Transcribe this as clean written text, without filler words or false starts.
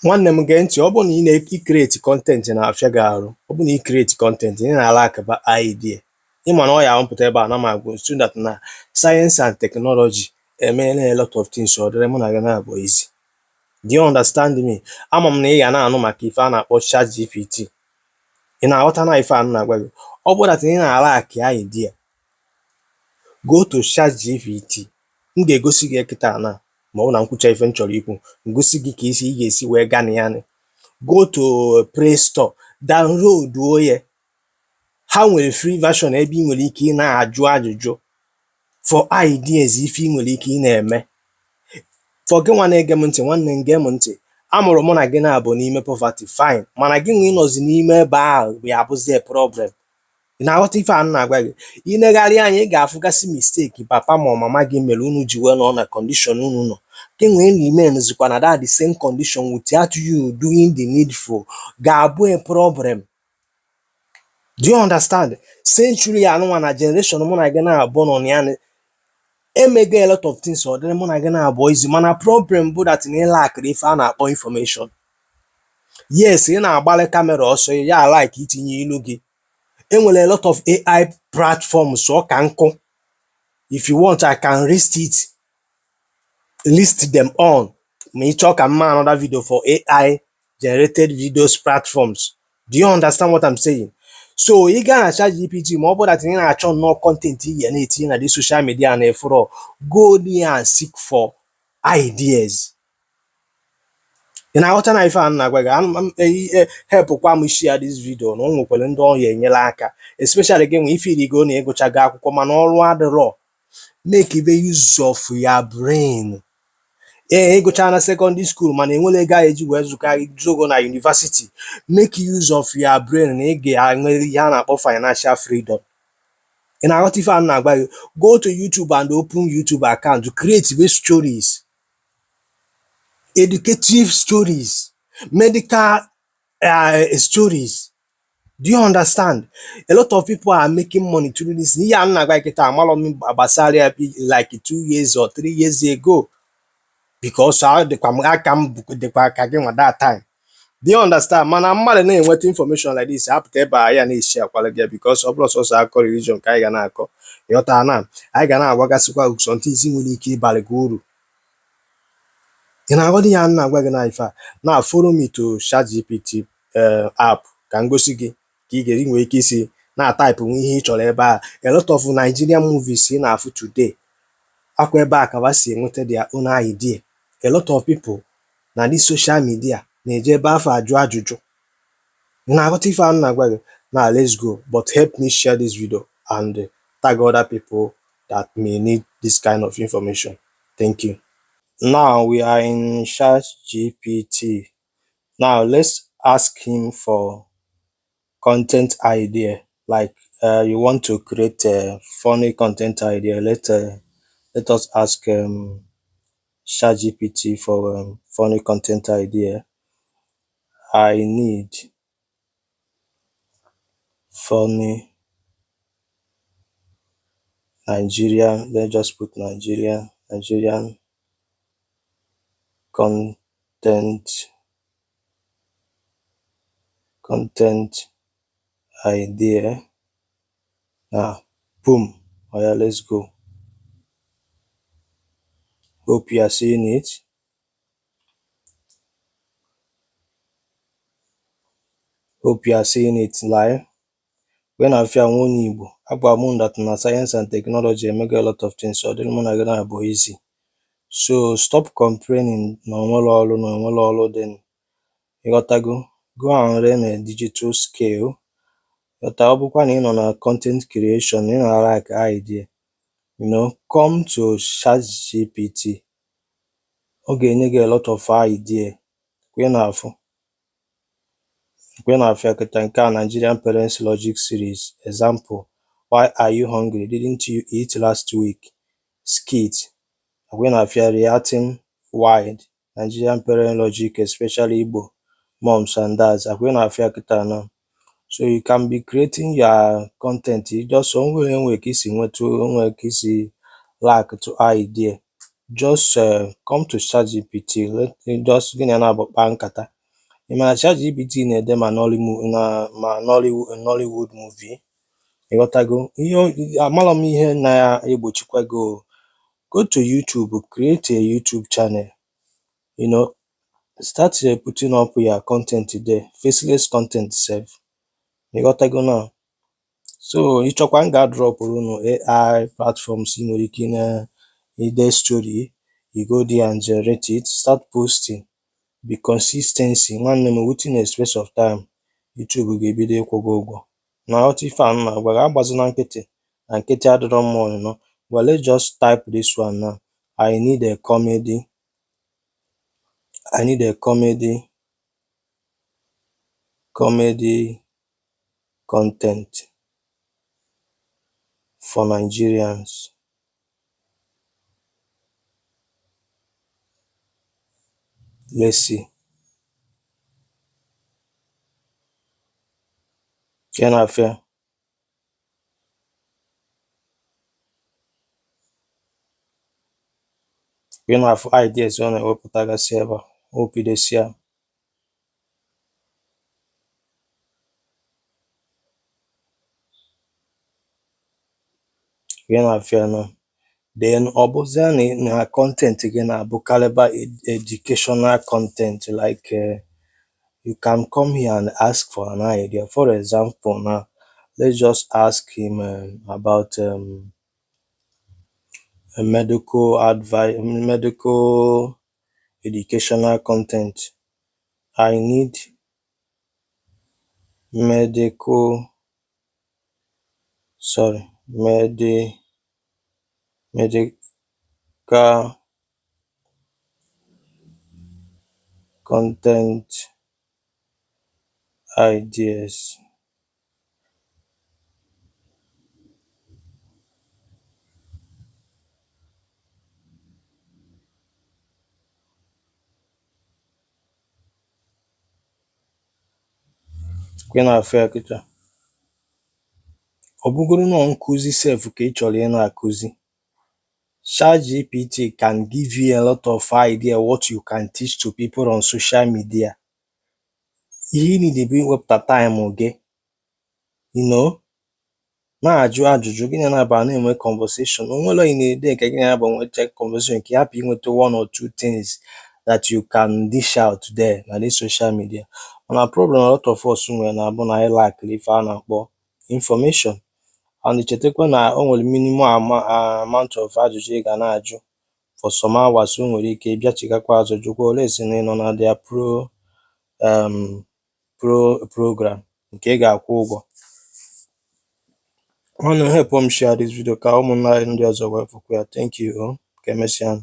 Nwanne m, gee ntị. Ọ bụrụ na ị na-ecreate content na-afịa gị arụ, ọ bụrụ na icreate content ị na-alackba idea, ịma na ọ ya ahụpụta ebe a na m agwa so that na science and technology emeela a lot of things, ọ dịrị mụ na gị na-abụ easy. Do you understand me? Ama m na ị ga na-anụ maka ife a na-akpọ ChatGPT. Ị na-aghọta na ife a m na-agwa gị? Ọ bụrụ that ị na-alack idea, go to ChatGPT. M ga-egosi gị kịta na ma ọ bụ na nkwucha ife m chọrọ ikwu, ngosi gị ka isi ị ga-esi wee gaa na ya. Go to Play Store, download ya. Ha nwere free version ebe ị nwere ike ị na-ajụ ajụjụ for ideas, ife ị nwere ike ị na-eme. For gị nwa na-ege m ntị, nwanne m, gee m ntị. Amụrụ mụ na gị na-abụ n'ime poverty, fine, mana gị nwe ịnọzi n'ime ebe ahụ ya abụzie problem. Ị na-aghọta ife a m na-agwa gị? Ị negharị anya, ị ga-afụgasị mistake papa ma ọ mama gị mere unu ji wee nọ na condition unu nọ. Gị nwee remain zikwa na that the same condition without you doing the needful ga-abụ a problem. Do you understand? Century anụnwa na generation mụ na gị na-abụ nọ na ya emego a lot of things, ọ dịrị mụ na gị na-abụ easy, mana problem bụ that na ịlackịrị ife a na-akpọ information. Yes, ị na-agbalị camera ọsọ ya like itinye ilu gị. Enwere a lot of AI platforms ọ ka nkụ. If you want, I can list it, list them on, ma ị chọọ ka m mee another video for AI generated videos platforms. Do you understand what I'm saying? So ị gaa na ChatGPT, ma ọ bụrụ that ị na-achọ nnọọ content ị ga na-etinye na the social media na efuro, go there and seek for ideas. Ị na-aghọta na ife a m na-agwa gị? Helpkwa m share this video na o nwekwara ndị ọ ya enyere aka, especially gị nwe ife irigo na ịgụchago akwụkwọ mana ọrụ adịrọ. Make use of your brain. Ee, ịgụcha na secondary school mana enwere ego a eji wee zụka zogo na university. Make use of your brain na ị ga-enwe ihe a na-akpọ financial freedom. Ị na-aghọta ife a m na-agwa gị? Go to YouTube and open YouTube account, create stories, educative stories, medical stories. Do you understand? A lot of people are making money through this. Ihe a m na-agwa gị kịta, amalọ m gbasara ya like 2 years or 3 years ago, because ọ dịkwa m aka m dịkwa ka gị nwa that time. Do you understand? Mana mmadụ na-enweta information like this, apụta ebe a ya na-eshi akwala gị, because ọ bụrụ sọsọ akọ religion ka anyị ga na-akọ, ịghọta na anyị ga na-agwagasịkwa some things nwere ike ịbalị gị uru. Ị na-aghọta ihe a m na-agwa gị na ife a? Na follow me to ChatGPT app ka m gosi gị ka ị ga nwee ike isi na-atype nwe ihe ị chọrọ ebe a. A lot of Nigerian movies ị na-afụ today, akwa ebe a ka ha si enweta their own idea. A lot of people na this social media na-eje ebe afọ ajụ ajụjụ. Ị na-aghọta ife a m na-agwa gị? Now let's go, but help me share this video and tag other people that may need this kind of information. Thank you. Now we are in ChatGPT. Now let's ask him for content idea, like you want to create a funny content idea. Let us ask ChatGPT for funny content idea. I need funny Nigerian, let's just put Nigerian content idea. Now, boom. Alright, let's go. Hope you are seeing it. Hope you are seeing it live. When I feel nwa Igbo, agwa m that na science and technology emego a lot of things, ọ dịrị mụ na gị na-abụ easy. So stop complaining na onwere ọrụ, na onwere ọrụ dị. Ịghọtago? Go and learn a digital skill. Ghọta, ọ bụkwa na ị nọ na content creation, ị na like idea, come to ChatGPT. Ọ ga-enye gị a lot of idea. Ka ị na-afụ, ka ị na-afụ ya kịta, nke a Nigerian Parents Logic Series. Example: "Why are you hungry? Didn't you eat last week?" Skit. Ka ị na-afụ ya, reacting wild Nigerian parent logic, especially Igbo moms and dads. Ka ị na-afụ ya kịta now. So you can be creating your content. You just onwere enwe ka isi nweta, onwere ka isi lack to idea. Just come to ChatGPT, let just gị na ya na-abụ kpaa nkata. Ị ma na ChatGPT na-ede ma Nollywood na ma Nollywood movie. Ịghọtago ihe amarọ m ihe na-egbochikwa gị o. Go to YouTube, create a YouTube channel, start putting up your content there, faceless content sef. Ịghọtago now? So ịchọkwa m ga-adropụrụ unu AI platforms ị nwere ike ị na ide story, you go there and generate it, start posting, be consistency. Nwanne m, within a space of time, YouTube ga-ebido ịkwụ gị ụgwọ. Na ghọta ife a m na-agwa gị, agbazina nkịtị na nkịtị adịrọ mma ọnụnọ. Well, let's just type this one now. I need a comedy, I need a comedy content for Nigerians. Let's see. Ka ị na-afụ ya? Ka ị na-afụ ideas ọ na-ewepụtagasị ebe a, o bidosia. Ka ị na-afụ ya now? Then ọ bụzia na content gị na-abụkarịba educational content, like you can come here and ask for an idea. For example now, let's just ask him about a medical advice, medical educational content. I need medical, sorry, medical content ideas. Ka ị na-afụ ya kịta? Ọ bụgoro na nkụzi sef ka ị chọrọ ị na-akụzi, ChatGPT can give you a lot of idea what you can teach to people on social media. Ihe ị need bụ iwepụta time gị, na-ajụ ajụjụ gị na ya na-aba na-enwe conversation. O nwere ị na-ede ka gị na ya bụ nwecha conversation ka ị hapụ inweta one or two things that you can dish out there na this social media. Mana problem a lot of us nwere na-abụ na anyị lack ife a na-akpọ information. And chetakwa na o nwere minimum amount of ajụjụ ị ga na-ajụ for some hours. O nwere ike ịbịachigakwa azụ jụkwa ole si na ị nọ na their pro program nke ị ga-akwụ ụgwọ. Nwanne m, help m share this video ka ụmụnne anyị ndị ọzọ wee fụkwa ya. Thank you o. Ka emesịa.